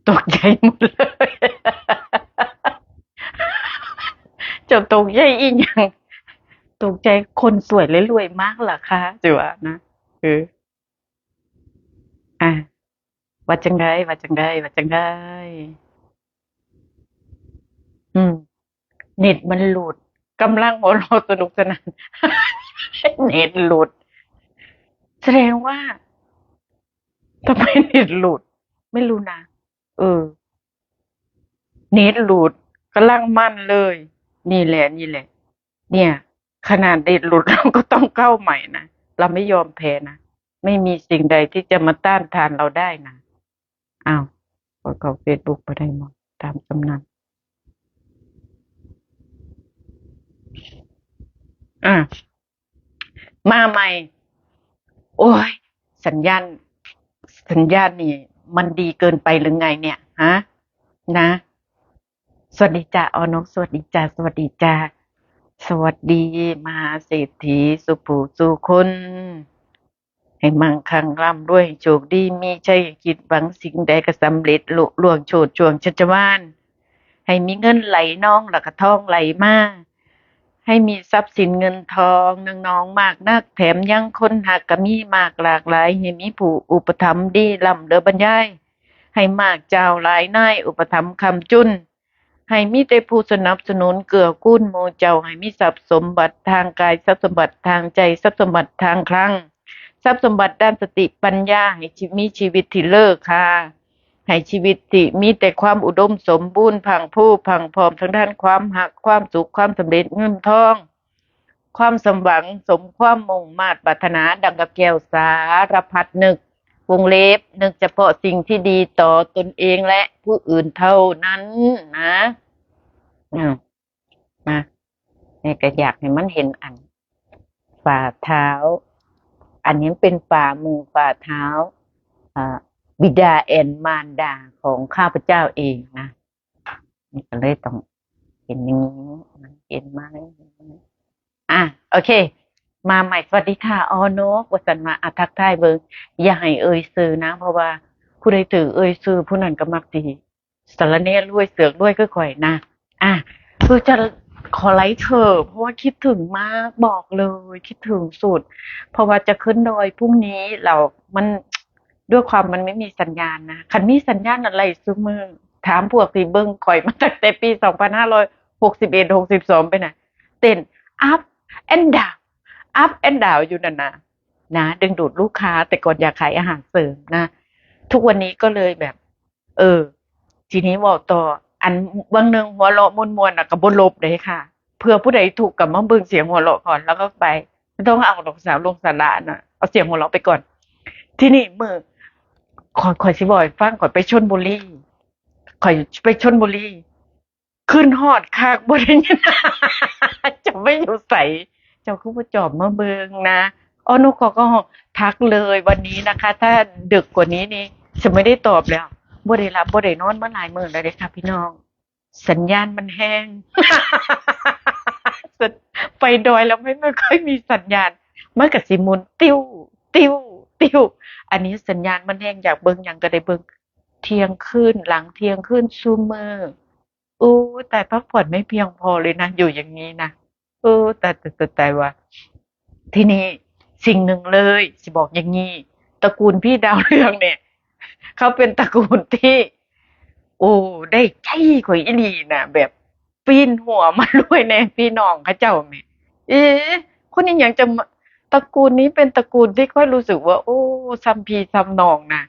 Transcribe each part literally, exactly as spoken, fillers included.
ตกใจหมดเลย เจ้าตกใจอีหยัง ตกใจคนสวยและรวยมากเหรอคะ สิว่านะ เออ อ่ะ ว่าจังใด ว่าจังใด ว่าจังใด อืม เน็ตมันหลุด กำลังหัวเราะสนุกสนาน เน็ตหลุด แสดงว่า ทำไมเน็ตหลุด ไม่รู้นะ เออ เน็ตหลุด กำลังมันเลย นี่แหละ นี่แหละ เนี่ย ขนาดเน็ตหลุด เราก็ต้องเข้าใหม่นะ เราไม่ยอมแพ้นะ ไม่มีสิ่งใดที่จะมาต้านทานเราได้นะ อ้าว ก็เข้าเฟซบุ๊กไปได้หมด ตามตำนาน อ่ะ มาใหม่ โอ้ย สัญญาณ สัญญาณนี่ มันดีเกินไปหรือไงเนี่ย ฮะ นะ สวัสดีจ้า ออนก สวัสดีจ้า สวัสดีจ้า สวัสดี มหาเศรษฐี สุผู้สุคน ให้มั่งคั่งร่ำรวย ให้โชคดี มีชัย ให้คิดหวังสิ่งใดก็สำเร็จลุล่วงโชติช่วงชัชวาล ให้มีเงินไหลนอง แล้วก็ทองไหลมา ให้มีทรัพย์สินเงินทองนองๆมากนัก แถมยังคนฮักก็มีมากหลากหลาย ให้มีผู้อุปถัมภ์ดีล้ำเหลือบรรยาย ให้มากเจ้าหลายนายอุปถัมภ์ค้ำจุน ให้มีแต่ผู้สนับสนุนเกื้อกูลหมู่เจ้า ให้มีทรัพย์สมบัติทางกาย ทรัพย์สมบัติทางใจ ทรัพย์สมบัติทางคลัง ทรัพย์สมบัติด้านสติปัญญา ให้ชี- มีชีวิตที่เลิศค่ะ ให้ชีวิตที่มีแต่ความอุดมสมบูรณ์ พรังพรูพรังพร้อมทางด้านความฮัก ความสุข ความสำเร็จ เงินทอง ความสมหวัง สมความมุ่งมาดปรารถนา ดังกับแก้วสารพัดนึก วงเล็บ นึกเฉพาะสิ่งที่ดีต่อตนเองและผู้อื่นเท่านั้นนะ อืม นะ นี่ก็อยากให้มันเห็นอัน ฝ่าเท้า อันนี้เป็นฝ่ามือฝ่าเท้า อ่า บิดาแอนมารดาของข้าพเจ้าเองนะ นี่ก็เลยต้องเห็นอย่างนี้ มันเห็นไหม อ่ะ โอเค มาใหม่ สวัสดีค่ะ ออนก ว่าสันมา อ่ะ ทักทายเบิ่ง อย่าให้เอ่ยชื่อนะ เพราะว่าผู้ใดถือเอ่ยชื่อ ผู้นั้นก็มักสิสารแหน่รวยเสือกรวยคือข่อยนะ อ่ะ คือจะขอไลฟ์เถอะ เพราะว่าคิดถึงมาก บอกเลย คิดถึงสุด เพราะว่าจะขึ้นดอยพรุ่งนี้ แล้วมัน ด้วยความมันไม่มีสัญญาณนะ คันมีสัญญาณอะไรซุมื้อ ถามพวกที่เบิ่งข่อยมาตั้งแต่ปีสองพันห้าร้อยหกสิบเอ็ด หกสิบสอง ไปน่ะ เต้น up and down up and down อยู่นั่นนะ นะ ดึงดูดลูกค้า แต่ก่อนอยากขายอาหารเสริมนะ ทุกวันนี้ก็เลยแบบ เออ ทีนี้เว้าต่อ อันบางหนึ่งหัวเราะม่วนๆน่ะ ก็บ่ลบเด้ค่ะ เผื่อผู้ใดทุกข์ก็มาเบิ่งเสียงหัวเราะก่อน แล้วก็ไป ไม่ต้องเอาดอกสาวลงสาระน่ะ เอาเสียงหัวเราะไปก่อน ทีนี้มื้อ ข้อย ข้อยสิเว้าให้ฟัง ข้อยไปชลบุรี ข้อยไปชลบุรี คิดฮอดคัก บ่ได้ยิน เจ้าไปอยู่ไส เจ้าคือบ่จอบมาเบิ่งนะ ออนก ก็ทักเลยวันนี้นะคะ ถ้าดึกกว่านี้นี่ จะไม่ได้ตอบแล้ว บ่ได้หลับบ่ได้นอนมาหลายมื้อแล้วเด้อค่ะพี่น้อง สัญญาณมันแห้ง ไปดอยแล้วไม่ ไม่ค่อยมีสัญญาณ มันก็สิหมุนติ้ว ติ้ว ติ้ว อันนี้สัญญาณมันแห้ง อยากเบิ่งหยังก็ได้เบิ่งเที่ยงคืน หลังเที่ยงคืนซุมื้อ โอ้ย ตาย พักผ่อนไม่เพียงพอเลยนะ อยู่อย่างนี้นะ เออ ตาย ตาย ตาย ตายว่ะ ทีนี้สิ่งหนึ่งเลย สิบอกอย่างนี้ ตระกูลพี่ดาวเรืองเนี่ย เขาเป็นตระกูลที่ โอ้ ได้ใจข่อยอีหลีนะ แบบ ปีนหัวมารวยแน่พี่น้องเขาเจ้าแหม เอ๊ะ คนนี้ยังจะมา ตระกูลนี้เป็นตระกูลที่ค่อยรู้สึกว่า โอ้ ซ้ำพี่ซ้ำน้องนะ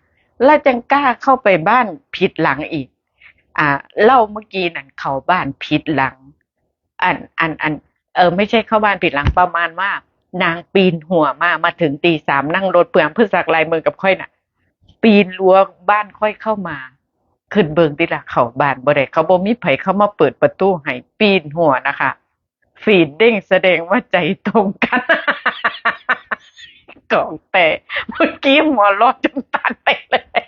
แล้วจังกล้าเข้าไปบ้านผิดหลังอีก อ่า เล่าเมื่อกี้นั่นเข้าบ้านผิดหลัง อัน อัน อัน เออ ไม่ใช่เข้าบ้านผิดหลัง ประมาณว่านางปีนหัวมา มาถึงตีสาม นั่งรถเพื่อนเพื่อสักลายมือกับค่อยน่ะ ปีนรั้วบ้านค่อยเข้ามา ขึ้นเบิ่งติล่ะ เข้าบ้านบ่ได้ เขาบ่มีไผเข้ามาเปิดประตูให้ ปีนหัวนะคะ feeling แสดงว่าใจตรงกัน ของแต่ เมื่อกี้หัวเราะจนตันไปเลย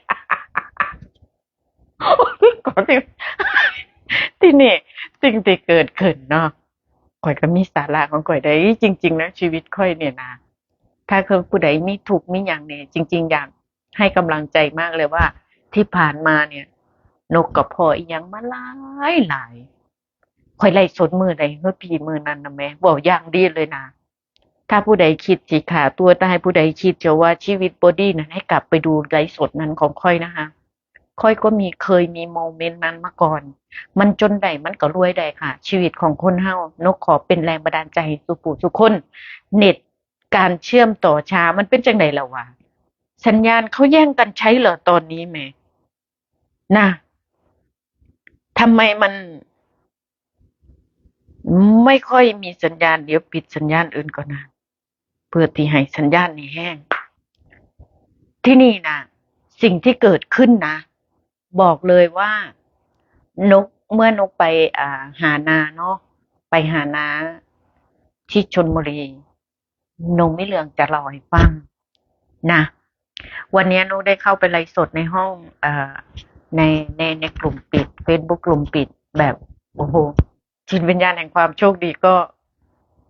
ขอโทษ ทีนี้สิ่งที่เกิดขึ้นเนาะ ข่อยก็มีสาระของข่อยได้ จริงๆนะ ชีวิตข่อยเนี่ยนะ ถ้าคือผู้ใดมีทุกข์มีหยังเนี่ย จริงๆ อยากให้กำลังใจมากเลยว่า ที่ผ่านมาเนี่ย นกก็พ้ออีหยังมาหลายหลาย ข่อยไลฟ์สดมื้อใดเฮ้อพี่ มื้อนั้นนะแม่ เว้าอย่างดีเลยนะ ถ้าผู้ใดคิดสิฆ่าตัวตาย ผู้ใดคิดจะว่าชีวิตบ่ดีนั้น ให้กลับไปดูไลฟ์สดนั้นของข่อยนะคะ ข่อยก็มี เคยมีโมเมนต์นั้นมาก่อน มันจนได้มันก็รวยได้ค่ะ ชีวิตของคนเฮา นกขอเป็นแรงบันดาลใจให้สู่ผู้สู่คน เน็ตการเชื่อมต่อช้า มันเป็นจังใด๋ล่ะวะ สัญญาณเขาแย่งกันใช้เหรอตอนนี้แหม นะ ทำไมมัน ไม่ค่อยมีสัญญาณ เดี๋ยวปิดสัญญาณอื่นก่อนนะ เพื่อที่ให้สัญญาณนี่แฮง ที่นี่นะ สิ่งที่เกิดขึ้นนะ บอกเลยว่า นก เมื่อนกไป อ่า หาน้าเนาะ ไปหาน้าที่ชลบุรี นกมีเรื่องจะเล่าให้ฟังนะ วันนี้นกได้เข้าไปไลฟ์สดในห้อง เอ่อ ใน ใน ในกลุ่มปิด Facebook กลุ่มปิด แบบ โอ้โห จิตวิญญาณแห่งความโชคดีก็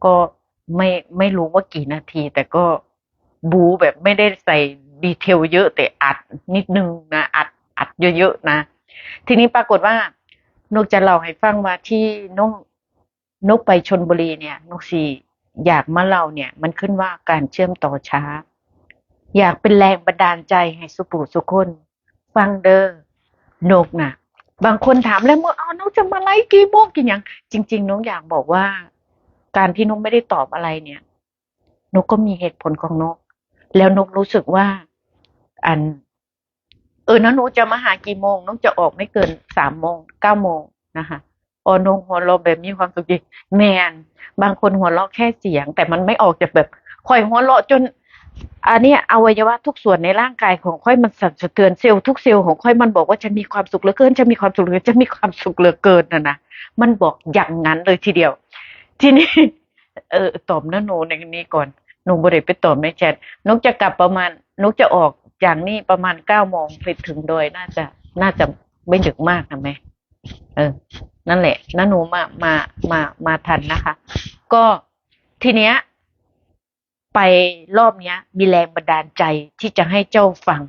ก็ไม่ ไม่รู้ว่ากี่นาที แต่ก็บู๊แบบไม่ได้ใส่ดีเทลเยอะ แต่อัดนิดนึงนะ อัด อัดเยอะๆนะ ทีนี้ปรากฏว่า นกจะเล่าให้ฟังว่าที่นก นกไปชลบุรีเนี่ย นกสิอยากมาเล่าเนี่ย มันขึ้นว่าการเชื่อมต่อช้า อยากเป็นแรงบันดาลใจให้สู่ผู้สู่คน ฟังเด้อ นกน่ะ บางคนถามแล้ว เมื่อ เอา นกจะมาไลฟ์กี่โมง กี่หยัง จริงๆ นกอยากบอกว่า การที่นกไม่ได้ตอบอะไรเนี่ย นกก็มีเหตุผลของนก แล้วนกรู้สึกว่า อัน เออ นกจะมาหากี่โมง นกจะออกไม่เกิน สามโมง เก้าโมงนะคะ อ๋อ นกหัวเราะแบบมีความสุขดี แม่น บางคนหัวเราะแค่เสียง แต่มันไม่ออกจากแบบ ข่อยหัวเราะจน อันเนี้ย อวัยวะทุกส่วนในร่างกายของข่อยมันสั่นสะเทือน เซลล์ทุกเซลล์ของข่อยมันบอกว่า "ฉันมีความสุขเหลือเกิน ฉันมีความสุขเหลือเกิน ฉันมีความสุขเหลือเกิน" น่ะนะ มันบอกอย่างนั้นเลยทีเดียว ทีนี้ เออ ตอบนะหนูในนี้ก่อน หนูบ่ได้ไปตอบในแชท นกจะกลับประมาณ นกจะออกจากนี่ประมาณเก้าโมง ไปถึงดอยน่าจะ น่าจะไม่ดึกมากนะแม่ เออ นั่นแหละ นะหนูมา มา มา มาทันนะคะ ก็ทีเนี้ย ไปรอบเนี้ย มีแรงบันดาลใจที่จะให้เจ้าฟัง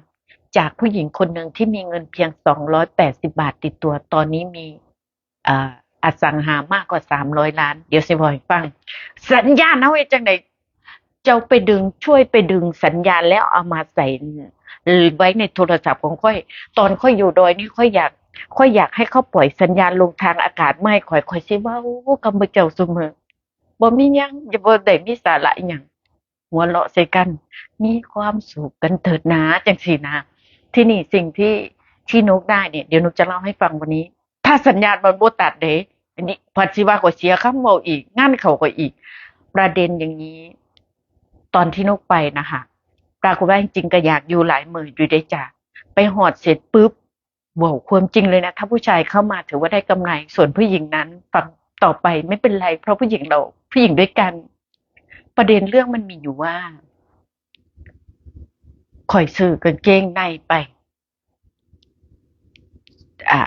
จากผู้หญิงคนหนึ่งที่มีเงินเพียง สองร้อยแปดสิบ บาทติดตัว ตอนนี้มี อ่า อสังหามากกว่า สามร้อย ล้าน เดี๋ยวสิบอกให้ฟัง สัญญาณเอาไว้จังได เจ้าไปดึง ช่วยไปดึงสัญญาณแล้วเอามาใส่ไว้ในโทรศัพท์ของข่อย ตอนข่อยอยู่ดอยนี่ข่อยอยาก ข่อยอยากให้เขาปล่อยสัญญาณลงทางอากาศมาให้ข่อย ข่อยสิเว้ากับหมู่เจ้าซุมื้อ บ่มีหยัง อย่า บ่ได้มีสาระอิหยัง หัวเราะใส่กัน มีความสุขกันเถิดหนา จังซี้นะ ทีนี้สิ่งที่ ที่นกได้เนี่ย เดี๋ยวนกจะเล่าให้ฟังวันนี้ ถ้าสัญญาณมันบ่ตัดเด้ อันนี้ผัดสิว่าข่อยเสียคำเว้าอีก งานเข้าข่อยอีก ประเด็นอย่างนี้ ตอนที่นกไปนะคะ ปรากฏว่าจริงๆ ก็อยากอยู่หลายมื้ออยู่เด้จ้ะ ไปฮอดเสร็จปุ๊บ เว้าความจริงเลยนะ ถ้าผู้ชายเข้ามาถือว่าได้กำไร ส่วนผู้หญิงนั้น ฟังต่อไปไม่เป็นไร เพราะผู้หญิงเรา ผู้หญิงด้วยกัน ประเด็นเรื่องมันมีอยู่ว่า ข่อยซื้อกางเกงในไป อ่า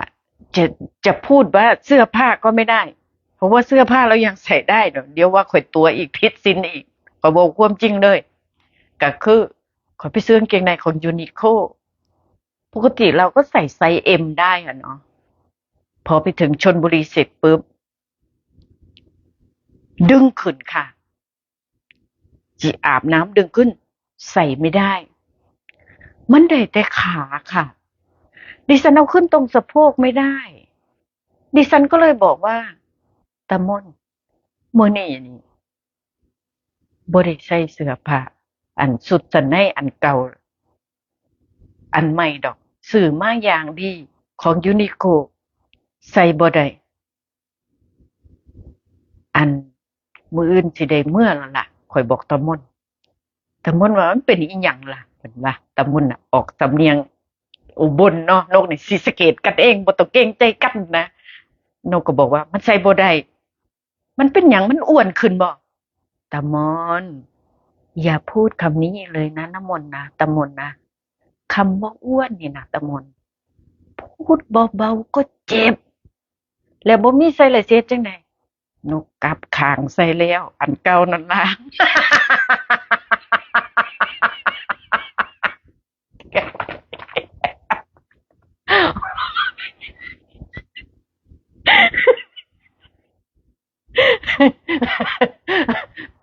จะ จะพูดว่าเสื้อผ้าก็ไม่ได้ เพราะว่าเสื้อผ้าเรายังใส่ได้เนาะ เดี๋ยวว่าข่อยตั๋วอีก ผิดศีลอีก ข่อยบอกความจริงเลย ก็คือข่อยไปซื้อกางเกงในของ Uniqlo ปกติเราก็ใส่ไซส์ M ได้อะเนาะ พอไปถึงชลบุรีเสร็จปุ๊บ ดึงขึ้นค่ะ สิอาบน้ำดึงขึ้น ใส่ไม่ได้ มันได้แต่ขาค่ะ ดิฉันเอาขึ้นตรงสะโพกไม่ได้ ดิฉันก็เลยบอกว่า ตามน มื้อนี้นี่ บ่ได้ใส่เสื้อผ้า อันชุดชั้นในอันเก่า อันใหม่ดอก ซื้อมาอย่างดี ของ Uniqlo ใส่บ่ได้ อัน มื้ออื่นสิได้เมือแล้วล่ะ ข่อยบอกตามน ตามนว่า มันเป็นอีหยังล่ะ เพิ่นว่า ตามนน่ะ ออกสำเนียงอุบลเนาะ นกนี่ศรีสะเกษกันเอง บ่ต้องเกรงใจกันนะ นกก็บอกว่า มันใส่บ่ได้ มันเป็นหยัง มันอ้วนขึ้นบ่ ตามน อย่าพูดคำนี้เลยนะ ตามนนะ ตามนนะ คำว่าอ้วนนี่นะ ตามน พูดเบาๆ ก็เจ็บ แล้วบ่มีไสแล้วสิเฮ็ดจั่งใด นกกลับข้างใส่แล้ว อันเก่านั่นล่ะ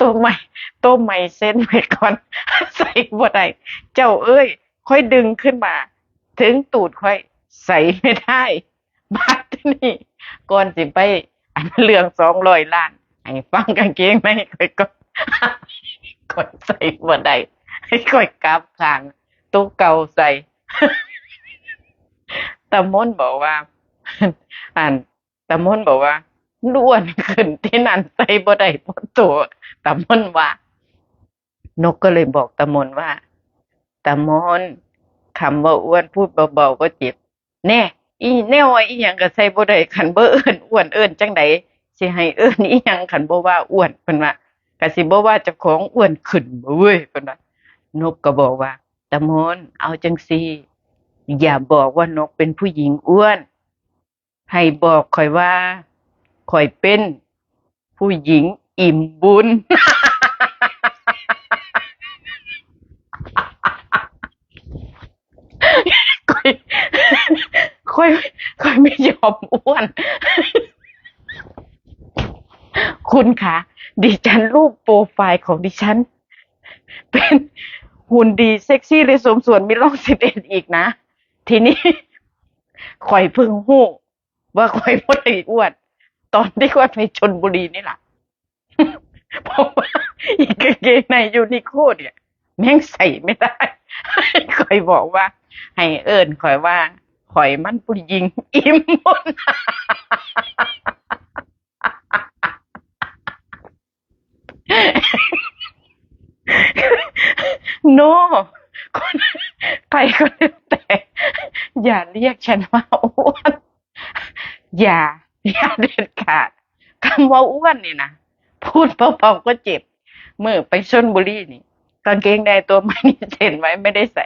ตัวใหม่ ตัวใหม่เซ็นไว้ก่อน ใส่บ่ได้ เจ้าเอ้ย ค่อยดึงขึ้นมา ถึงตูดค่อย ใส่ไม่ได้ บาดนี้ ก่อนสิไป อันเรื่องสองร้อยล้าน ให้ฟังกางเกงในค่อยก่อน ค่อยใส่บ่ได้ ให้ค่อยกลับข้าง ตัวเก่าใส่ ตามนบอกว่า อัน ตามนบอกว่า "อ้วนขึ้นที่นั่นใส่บ่ได้บ่ตัว" ตามนว่า นกก็เลยบอกตามนว่า "ตามน คำว่าอ้วนพูดเบาๆก็เจ็บ แน่ อีแนวว่าอีหยังก็ใส่บ่ได้ คันบ่เอิ้นอ้วนเอิ้นจั่งใด สิให้เอิ้นอีหยัง คันบ่ว่าอ้วน" เพิ่นว่า "ก็สิบ่ว่าเจ้าของอ้วนขึ้นบ่เว้ย" เพิ่นว่า นกก็บอกว่า "ตามน เอาจั่งซี่ อย่าบอกว่านกเป็นผู้หญิงอ้วน ให้บอกข่อยว่า ข่อยเป็นผู้หญิงอิ่มบุญ" ค่อย ค่อย ค่อยไม่ยอมอ้วน คุณคะ ดิฉันรูปโปรไฟล์ของดิฉัน เป็นหุ่นดีเซ็กซี่และสมส่วนมีร่องสิบเอ็ดอีกนะ ทีนี้ ค่อยเพิ่งฮู้ว่าค่อยบ่ได้อ้วน ตอนที่ค่อยไปชลบุรีนี่ล่ะ เพราะว่าอีกางเกงในยูนิโคเนี่ย แม่งใส่ไม่ได้ ค่อยบอกว่า ให้เอิ้นข่อยว่า ข่อยมันผู้หญิงอิ่มบุญ โน คน ใครก็แล้วแต่ อย่าเรียกฉันว่าอ้วน อย่า อย่าเด็ดขาด คำว่าอ้วนนี่นะ พูดเบาๆก็เจ็บ มื้อไปชลบุรีนี่ กางเกงในตัวใหม่นี่เซ็นไว้ไม่ได้ใส่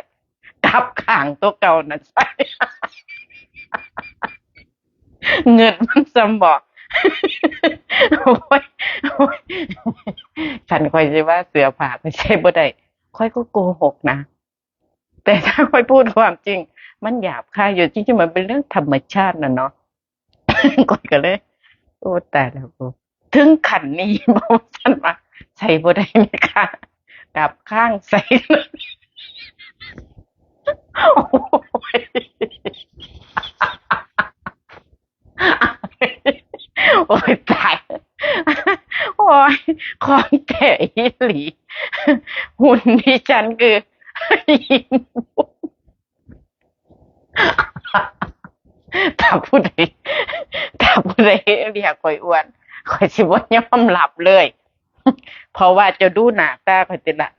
กลับข้างตัวเก่านะใส่ เงินมันสมบอก โอ้ย โอ้ย ฉันค่อยสิว่าเสื้อผ้าก็ใส่บ่ได้ ค่อยก็โกหกนะ แต่ถ้าค่อยพูดความจริง มันหยาบคายอยู่ จริงๆมันเป็นเรื่องธรรมชาติน่ะเนาะ ค่อยก็เลย โอ้ ตายแล้วกู ถึงขั้นนี้ บอกว่าซั่นว่า ใส่บ่ได้แม่คะ กลับข้างใส่ โอ้ย โอ้ย ตาย โอ้ย ของแท้อีหลี หุ่นดิฉันคือ ถ้าผู้ใด ถ้าผู้ใดเรียกข่อยอ้วน ข่อยสิบ่ยอมรับเลย เพราะว่าเจ้าดูหน้าตาข่อยติล่ะ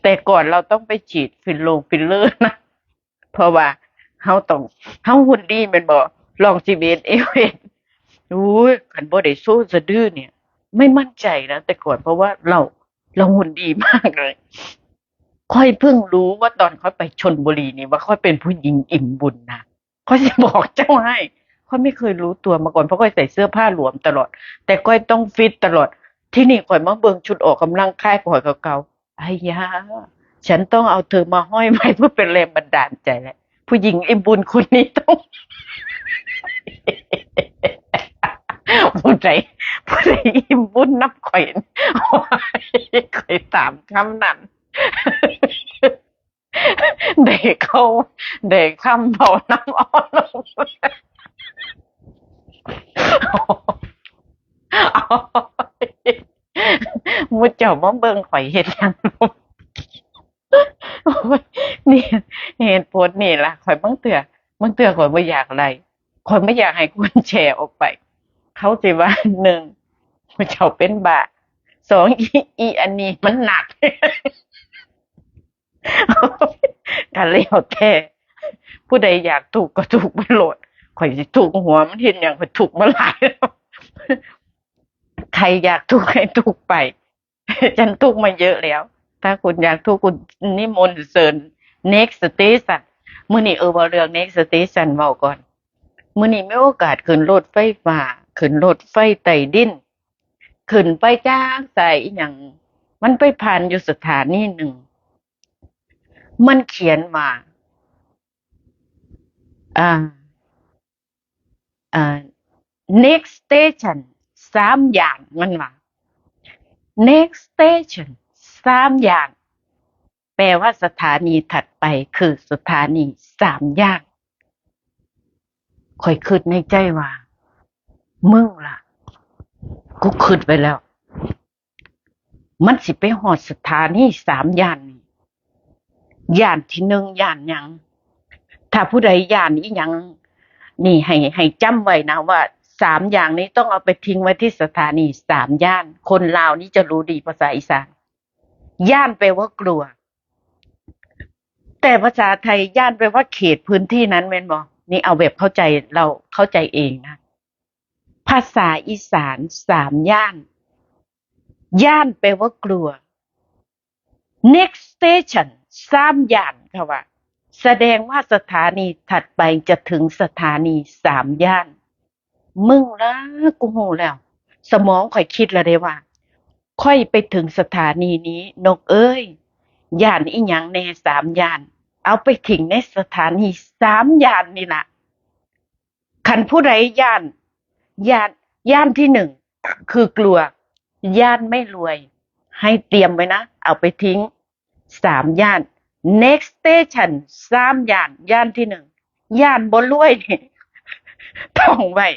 แต่ก่อนเราต้องไปฉีดฟิลลงฟิลเลอร์นะ เพราะว่าเฮาต้อง เฮาหุ่นดีแม่นบ่ ร่องสิบเอ็ด เอวเอส โอ้ย คันบ่ได้โชว์สะดือเนี่ย ไม่มั่นใจนะ แต่ก่อน เพราะว่าเรา เราหุ่นดีมากเลย ค่อยเพิ่งรู้ว่าตอนค่อยไปชลบุรีนี่ว่าค่อยเป็นผู้หญิงอิ่มบุญนะ ค่อยสิบอกเจ้าให้ ค่อยไม่เคยรู้ตัวมาก่อน เพราะค่อยใส่เสื้อผ้าหลวมตลอด แต่ค่อยต้องฟิตตลอด ที่นี่ค่อยมาเบิ่งชุดออกกำลังกายข่อยเก่าๆ ไอ้ยา ฉันต้องเอาเธอมาห้อยไว้เพื่อเป็นแรงบันดาลใจแหละ ผู้หญิงอิ่มบุญคนนี้ต้อง ผู้ใด ผู้ใดอิ่มบุญนำข่อย ข่อยถามคำนั้น ได้เข้า ได้คำเบาน้ำอ่อนลง หมู่เจ้ามาเบิ่งข่อยเฮ็ดหยัง โอ้ย นี่ เหตุผลนี่ล่ะ ข่อยบางเทื่อ บางเทื่อข่อยบ่อยากไลฟ์ ข่อยบ่อยากให้คนแชร์ออกไป เขาสิว่า หนึ่ง หมู่เจ้าเป็นบ้า สอง อี อีอันนี้มันหนัก ก็แล้วแต่ ผู้ใดอยากทุกข์ก็ทุกข์ไปโลด ข่อยสิทุกข์หัวมันเฮ็ดหยัง ข่อยทุกข์มาหลายแล้ว ใครอยากทุกข์ให้ทุกข์ไป ฉันทุกข์มาเยอะแล้ว ถ้าคุณอยากทุกข์คุณนิมนต์เชิญ next station มื้อนี้ เออ เว้าเรื่อง next station เว้าก่อน มื้อนี้มีโอกาสขึ้นรถไฟฟ้า ขึ้นรถไฟใต้ดิน ขึ้นไปจากสายอิหยัง มันไปผ่านอยู่สถานีหนึ่ง มันเขียนว่า อ่า อ่า next station สามย่าน มันว่า next station สามย่าน แปลว่าสถานีถัดไปคือสถานีสามย่าน ข้อยคิดในใจว่า มึงล่ะ กูคิดไว้แล้ว มันสิไปฮอดสถานีสามย่านนี่ ย่านที่หนึ่งย่านหยัง ถ้าผู้ใดย่านอีหยังนี่ ให้ ให้จำไว้นะว่าสามอย่างนี้ต้องเอาไปทิ้งไว้ที่สถานีสามย่าน คนลาวนี่จะรู้ดีภาษาอีสาน ย่านแปลว่ากลัว แต่ภาษาไทยย่านแปลว่าเขตพื้นที่นั้นแม่นบ่ นี่เอาแบบเข้าใจ เราเข้าใจเองนะ ภาษาอีสานสามย่าน ย่านแปลว่ากลัว next station สามย่าน ค่ะว่า แสดงว่าสถานีถัดไปจะถึงสถานีสามย่าน มึงละ กูฮู้แล้ว สมองข้อยคิดแล้วเด้ว่า ข้อยไปถึงสถานีนี้ นกเอ้ย ย่านอีหยังแน่สามย่าน เอาไปทิ้งในสถานีสามย่านนี่ล่ะ คันผู้ใดย่าน ย่าน ย่านที่หนึ่ง คือกลัว ย่านไม่รวย ให้เตรียมไว้นะ เอาไปทิ้งสามย่าน next station สามย่าน ย่านที่หนึ่ง ย่านบ่รวยนี่ ท่องไว้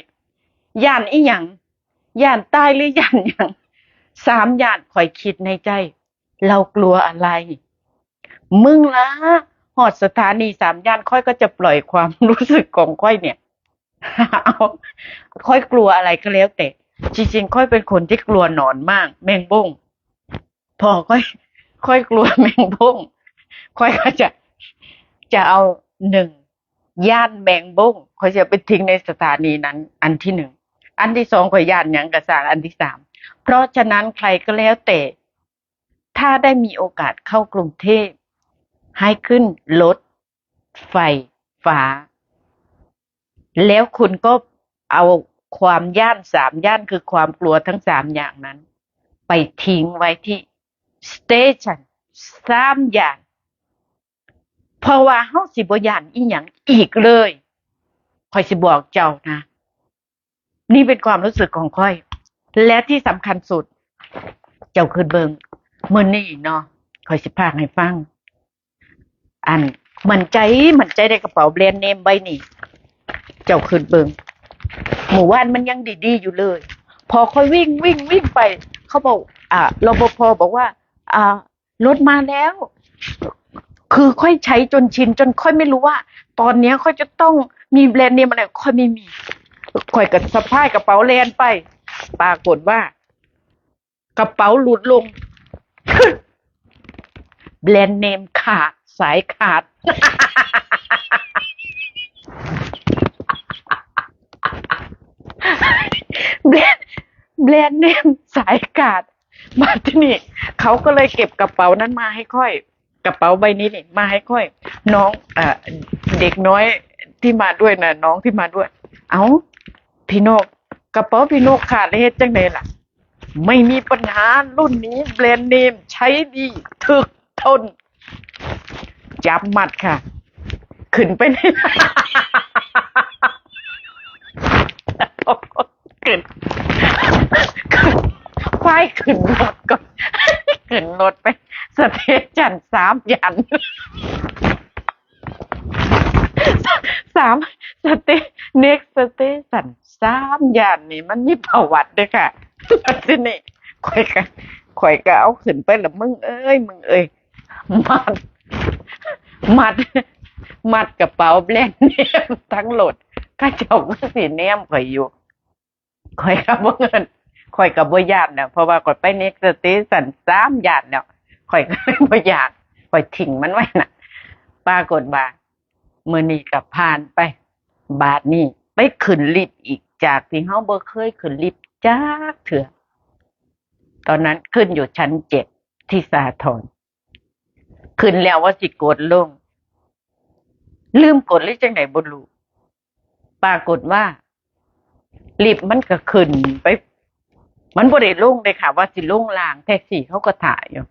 ย่านอีหยัง ย่านตายหรือย่านหยัง สามย่าน ข้อยคิดในใจ เรากลัวอะไร มึงละ ฮอดสถานีสามย่าน ข้อยก็จะปล่อยความรู้สึกของข้อยเนี่ย เอา ข้อยกลัวอะไรก็แล้วแต่ จริงๆ ข้อยเป็นคนที่กลัวหนอนมาก แมงบ้ง พอข้อย ข้อยกลัวแมงบ้ง ข้อยก็จะ จะเอาหนึ่ง ย่านแมงบ้ง ข้อยจะไปทิ้งในสถานีนั้น อันที่หนึ่ง อันที่สอง ข้อยย่านหยังกะซ่าง อันที่สาม เพราะฉะนั้นใครก็แล้วแต่ ถ้าได้มีโอกาสเข้ากรุงเทพ ให้ขึ้นรถไฟฟ้า แล้วคุณก็เอาความย่านสามย่าน คือความกลัวทั้งสามอย่างนั้น ไปทิ้งไว้ที่ station สามย่าน เพราะว่าเฮาสิบ่ย่านอีหยังอีกเลย ข้อยสิบอกเจ้านะ นี่เป็นความรู้สึกของข้อย และที่สำคัญสุด เจ้าคิดเบิ่ง มื้อนี้เนาะ ข้อยสิพากให้ฟัง อัน มั่นใจ มั่นใจได้กระเป๋าแบรนด์เนมใบนี้ เจ้าคิดเบิ่ง มื้อวานมันยังดีๆอยู่เลย พอข้อยวิ่ง วิ่ง วิ่งไป เขาบอก อ่า รปภ บอกว่า อ่า รถมาแล้ว คือข้อยใช้จนชิน จนข้อยไม่รู้ว่า ตอนเนี้ยข้อยจะต้องมีแบรนด์เนมอะไร ข้อยไม่มี ข้อยก็สะพายกระเป๋าแล่นไป ปรากฏว่า กระเป๋าหลุดลง แบรนด์เนมขาด สายขาด แบรนด์ แบรนด์เนมสายขาด มาที่นี่ เขาก็เลยเก็บกระเป๋านั้นมาให้ข้อย กระเป๋าใบนี้นี่มาให้ข้อย น้อง เอ่อ เด็กน้อยที่มาด้วยนะ น้องที่มาด้วย เอ้า พี่นก กระเป๋าพี่นกขาดแล้วเฮ็ดจังไดล่ะ ไม่มีปัญหา รุ่นนี้แบรนด์เนมใช้ดี ถึกทน จับมัดค่ะ ขึ้นไปใน ขึ้น ควายขึ้นรถก่อน ขึ้นรถไป สเตชันสามย่าน สาม สเต next station สามย่านนี่มันมีประวัติเด้อค่ะ ทีนี้ข้อยก็ ข้อยก็เอาขึ้นไปละ มึงเอ้ย มึงเอ้ย มัด มัด มัดกระเป๋าแบรนด์เนมทั้งรถ เขาเจ้าก็สิแนมข้อยอยู่ ข้อยก็บ่เงิน ข้อยก็บ่ย่านแล้ว เพราะว่าข้อยไป next station สามย่านแล้ว ข้อยก็เลยบ่ย่าน ข้อยทิ้งมันไว้น่ะ ปรากฏว่า มื้อนี้ก็ผ่านไป บาดนี้ไปขึ้นลิฟต์อีก จากที่เฮาบ่เคยขึ้นลิฟต์จักเทื่อ ตอนนั้นขึ้นอยู่ชั้นเจ็ดที่สาทร ขึ้นแล้วว่าสิกดลง ลืมกดหรือจังใดบ่รู้ ปรากฏว่า ลิฟต์มันก็ขึ้นไป มันบ่ได้ลงเลยค่ะ ว่าสิลงล่าง แท็กซี่เขาก็ถ่ายอยู่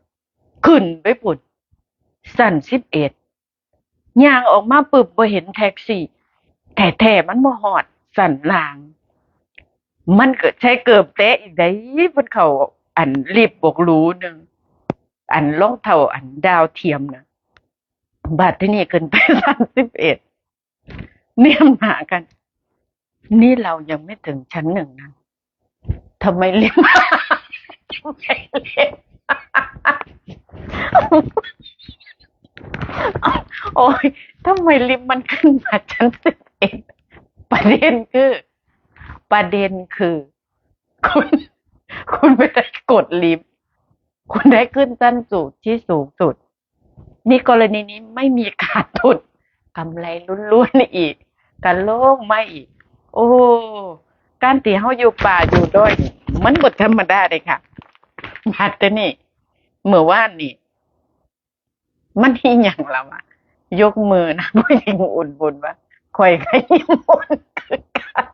ขึ้นไปพุ้น ชั้นสิบเอ็ด ย่างออกมาปุ๊บบ่เห็นแท็กซี่ แท้ๆ มันบ่ฮอดชั้นล่าง มันก็ใช้เกิบแตะอีกได้ มันเข้าอันลิฟต์บวกหรูหนึ่ง อันรองเท้าอันดาวเทียมนะ บาดที่นี่ขึ้นไปชั้นสิบเอ็ด เนี่ยหากัน นี่เรายังไม่ถึงชั้นหนึ่งนะ ทำไมลิฟต์ ทำไมลิฟต์ โอ้ย ทำไมลิฟต์มันขึ้นมาชั้นสิบเอ็ด ประเด็นคือ ประเด็นคือ คุณ คุณไม่ได้กดลิฟต์ คุณได้ขึ้นชั้นสูงที่สูงสุด นี่กรณีนี้ไม่มีขาดทุน กำไรล้วนๆอีก กันโล่งมาอีก โอ้ การที่เฮาอยู่ป่าอยู่ดอยนี่ มันบ่ธรรมดาเลยค่ะ มาแต่นี่ เมื่อวานนี่ มันอีหยังล่ะวะ ยกมือนะ ผู้หญิงอุ่นบุญว่า ข่อยก็ยิ้มบุญคือกัน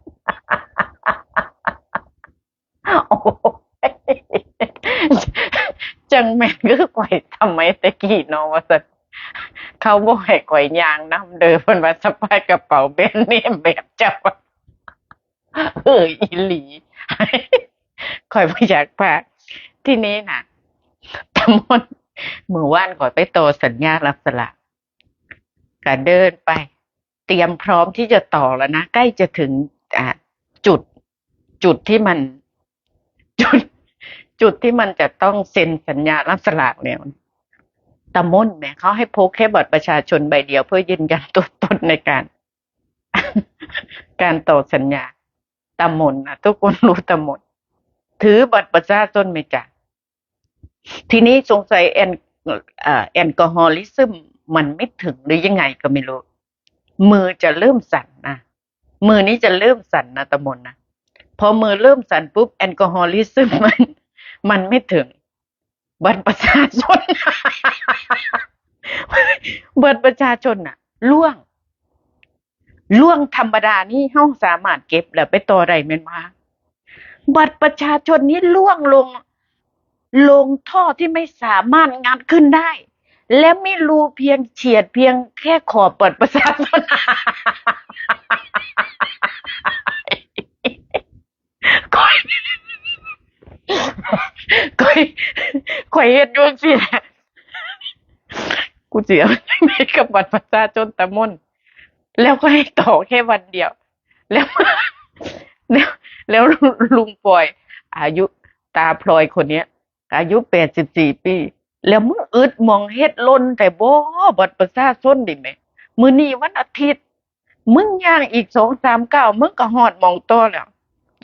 โอ้ย จังแม่นคือข่อยทำไมแต่กี้เนาะ ว่าซั่น เขาบ่ให้ข่อยย่างนำเด้อ เพิ่นว่าสะพายกระเป๋าแบรนด์เนมแบบเจ้า เออ อีหลี ข่อยบ่อยากพา ทีนี้น่ะ ตำบล มื้อวานข่อยไปต่อสัญญารับสลาก ก็เดินไป เตรียมพร้อมที่จะต่อแล้วนะ ใกล้จะถึง อ่ะ จุด จุดที่มัน จุด จุดที่มันจะต้องเซ็นสัญญารับสลากแล้ว ตำบลแหม เขาให้พกแค่บัตรประชาชนใบเดียวเพื่อยืนยันตัวตนในการ การต่อสัญญา ตำบลนะ ทุกคนรู้ตำบล ถือบัตรประชาชนไหมจ๊ะ ทีนี้สงสัยแอน เอ่อ แอลกอฮอลิซึมมันไม่ถึงหรือยังไงก็ไม่รู้ มือจะเริ่มสั่นนะ มือนี้จะเริ่มสั่นนะตำบลนะ พอมือเริ่มสั่นปุ๊บ แอลกอฮอลิซึมมัน มันไม่ถึง บัตรประชาชน บัตรประชาชนน่ะล่วง ล่วงธรรมดานี่เฮาสามารถเก็บแล้วไปต่อได้แม่นบ่คะ บัตรประชาชนนี่ล่วงลง ลงท่อที่ไม่สามารถงัดขึ้นได้ และมีรูเพียงเฉียดเพียงแค่ขอบบัตรประชาชน ข่อย ข่อย ข่อยเฮ็ดอยู่จั่งซี้แหละ กูสิเอาจั่งใดกับบัตรประชาชนตำบล แล้วก็ให้ต่อแค่วันเดียว แล้ว แล้ว แล้วลุงปอย อายุ ตาพลอยคนเนี้ย อายุแปดสิบสี่ปี แล้วมึงอึดหม่องเฮ็ดหล่นแท้บ่ บัตรประชาชนนี่แหม มื้อนี้วันอาทิตย์ มึงย่างอีกสองสามก้าว มึงก็ฮอดหม่องต่อแล้ว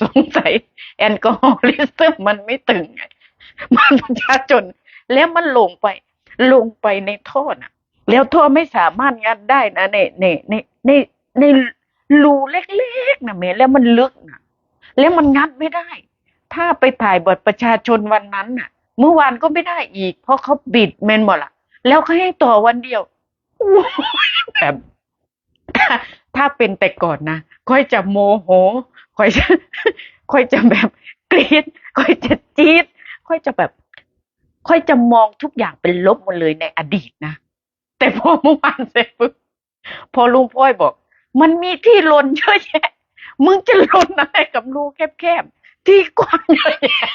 สงสัยแอลกอฮอลิซึมมันไม่ถึงไง บัตรประชาชน แล้วมันลงไป ลงไปในท่อน่ะ แล้วท่อไม่สามารถงัดได้นะ ใน ใน ใน ใน ในรูเล็กๆน่ะแหม แล้วมันลึกน่ะ แล้วมันงัดไม่ได้ ถ้าไปถ่ายบัตรประชาชนวันนั้นน่ะ เมื่อวานก็ไม่ได้อีก เพราะเขาปิดแม่นบ่ล่ะ แล้วก็ให้ต่อวันเดียว โอ้ย แบบ ถ้า ถ้าเป็นแต่ก่อนนะ ข่อยจะโมโห ข่อยจะ ข่อยจะแบบกรี๊ด ข่อยจะจี๊ด ข่อยจะแบบ ข่อยจะมองทุกอย่างเป็นลบหมดเลยในอดีตนะ แต่พอเมื่อวานเสร็จปุ๊บ พอลุงพลอยบอก มันมีที่หล่นเยอะแยะ มึงจะหล่นอะไรกับรูแคบๆ ที่กว้างเยอะแยะ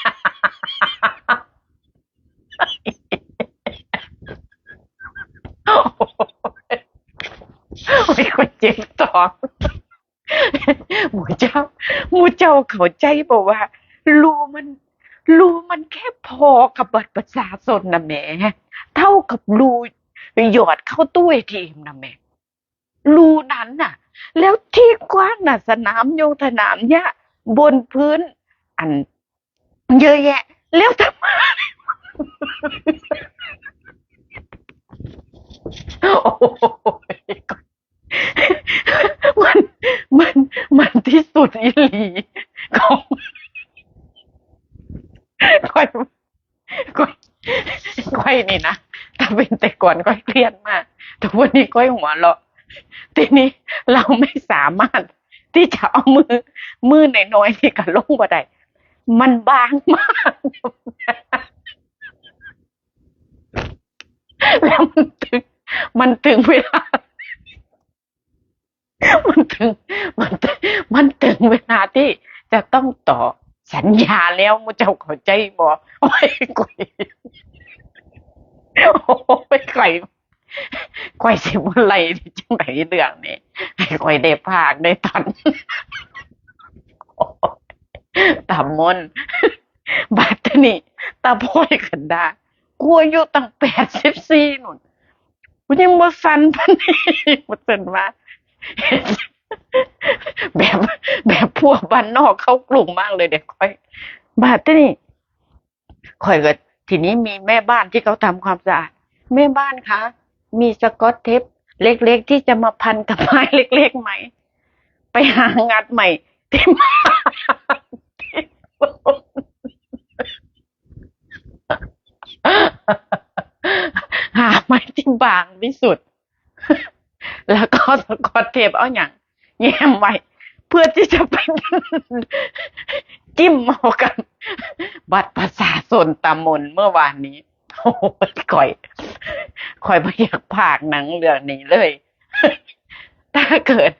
โอ้ย ข่อยเจ็บท้อง หมู่เจ้า หมู่เจ้าเข้าใจบ่ว่า รูมัน รูมันแค่พอกับบัตรประชาชนน่ะแหม เท่ากับรูหยอดเข้าตู้เอทีเอ็มน่ะแหม รูนั้นน่ะ แล้วที่กว้างน่ะ สนามหญ้า สนามหญ้า บนพื้น อัน เยอะแยะ แล้วทำไม โอ้ย มัน มัน มันที่สุดอีหลี ของ ข่อย ข่อย ข่อยนี่นะ ถ้าเป็นแต่ก่อนข่อยเครียดมาก แต่วันนี้ข่อยหัวเราะ ทีนี้เราไม่สามารถที่จะเอามือ มือน้อยๆนี่ก็ลงบ่ได้ มันบางมาก แล้วมันถึง มันถึงเวลา มันถึง มันถึง มันถึงเวลาที่จะต้องต่อ สัญญาแล้ว หมู่เจ้าเข้าใจบ่? โอ้ย ข่อย โอ้ย ข่อย ข่อยสิบ่ไล่ได้จั่งใดเรื่องนี้ ให้ข่อยได้พากย์ได้ตอน ตามมนต์ บาดนี้ ตาพลอยกันดา กูอายุตั้งแปดสิบสี่นู่น กูยังบ่สั่นปานนี้ ว่าซั่นว่า แบบ แบบพวกบ้านนอกเข้ากรุงมากเลยเด้ข่อย บาดนี้ ข่อยก็ ทีนี้มีแม่บ้านที่เขาทำความสะอาด "แม่บ้านคะ มีสกอตเทปเล็กๆที่จะมาพันกับไม้เล็กๆไหม? ไปหางัดใหม่ที่บ้าน" หาไม้ที่บางที่สุด แล้วก็สกอตเทปเอาหยังแย้มไว้ เพื่อที่จะไปจิ้มเอากับบัตรประชาชนตามนเมื่อวานนี้ โอ้ย ข่อย ข่อยบ่อยากพากย์หนังเรื่องนี้เลย ถ้าเกิด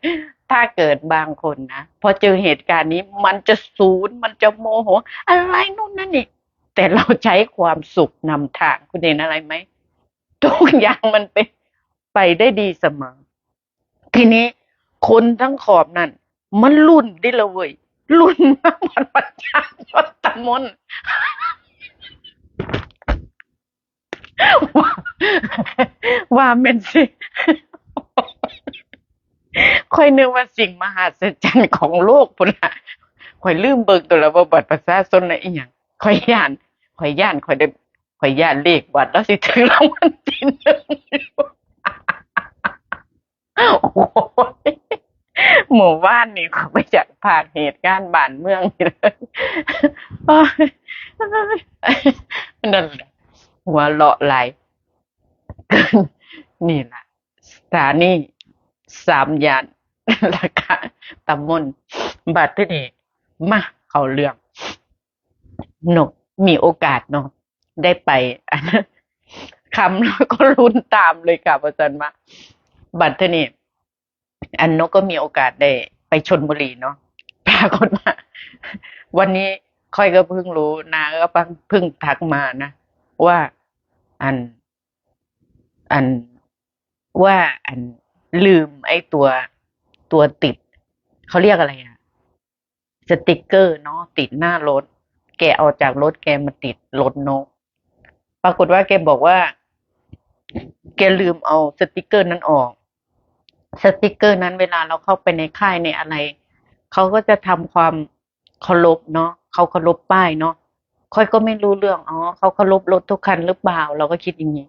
ถ้าเกิดบางคนนะ พอเจอเหตุการณ์นี้ มันจะสูน มันจะโมโห อะไรนู่นนั่นนี่ แต่เราใช้ความสุขนำทาง คุณเห็นอะไรไหม? ทุกอย่างมันเป็นไปได้ดีเสมอ ทีนี้คนทั้งขอบนั่น มันลุ้นเด้ละเว้ย ลุ้นมาบัดประชาชนตามน ว่า ว่าแม่นสิ ข่อยนึกว่าสิ่งมหัศจรรย์ของโลกพุ้นล่ะ ข่อยลืมเบิ่งตัวแล้วว่าบัตรประชาชนน่ะอีหยัง ข่อยย้าน ข่อยย้าน ข่อยได้ ข่อยย้านเลขบัตรแล้วสิถือรางวัลที่หนึ่ง โอ้ย หมู่บ้านนี่เขาไม่อยากพากย์เหตุการณ์บ้านเมืองนี่เลย โอ้ย นั่นแหละ หัวเราะหลาย นี่ล่ะ สถานีสามย่าน แล้วก็ตำบล บัดทีนี้ มาเข้าเรื่อง นกมีโอกาสเนาะ ได้ไป อัน คำแล้วก็ลุ้นตามเลยค่ะ ว่าซั่นว่า บัดทีนี้ อันนกก็มีโอกาสได้ไปชลบุรีเนาะ ปรากฏว่า วันนี้ข่อยก็เพิ่งรู้ น้าก็เพิ่ง เพิ่งทักมานะ ว่า อัน อัน ว่า อัน ลืมไอ้ตัว ตัวติด เขาเรียกอะไรอะ สติกเกอร์เนาะ ติดหน้ารถ แกเอาจากรถแกมาติดรถนก ปรากฏว่าแกบอกว่า แกลืมเอาสติกเกอร์นั้นออก สติกเกอร์นั้นเวลาเราเข้าไปในค่ายในอะไร เขาก็จะทำความเคารพเนาะ เขาเคารพป้ายเนาะ ข่อยก็ไม่รู้เรื่อง อ๋อ เขาเคารพรถทุกคันหรือเปล่า เราก็คิดอย่างนี้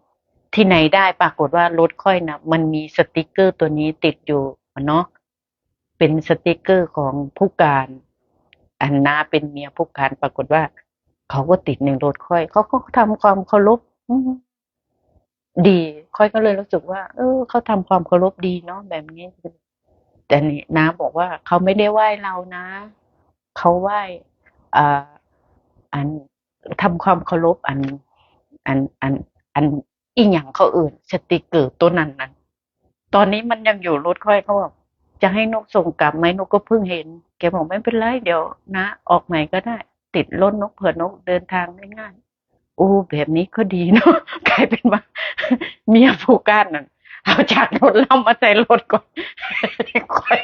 ที่ไหนได้ ปรากฏว่ารถข่อยนะ มันมีสติกเกอร์ตัวนี้ติดอยู่อะเนาะ เป็นสติกเกอร์ของผู้การ อันน้าเป็นเมียผู้การ ปรากฏว่าเขาก็ติดในรถข่อย เขาก็ทำความเคารพ อืม ดี ข่อยก็เลยรู้สึกว่า เออ เขาทำความเคารพดีเนาะ แบบนี้ แต่นี่น้าบอกว่า "เขาไม่ได้ไหว้เรานะ เขาไหว้ อ่า อัน ทำความเคารพอัน อัน อัน อัน อีหยังเขาเอิ้น สติกเกอร์ตัวนั้นนั้น ตอนนี้มันยังอยู่รถข่อย" เขาบอก "จะให้นกส่งกลับไหม นกก็เพิ่งเห็น" แกบอก "ไม่เป็นไร เดี๋ยวน้าออกใหม่ก็ได้ ติดรถนก เผื่อนกเดินทางไม่ง่าย" โอ้ แบบนี้ก็ดีเนาะ กลายเป็นว่า เมียผู้การนั่น เอาจากรถเรามาใส่รถก่อน ข่อย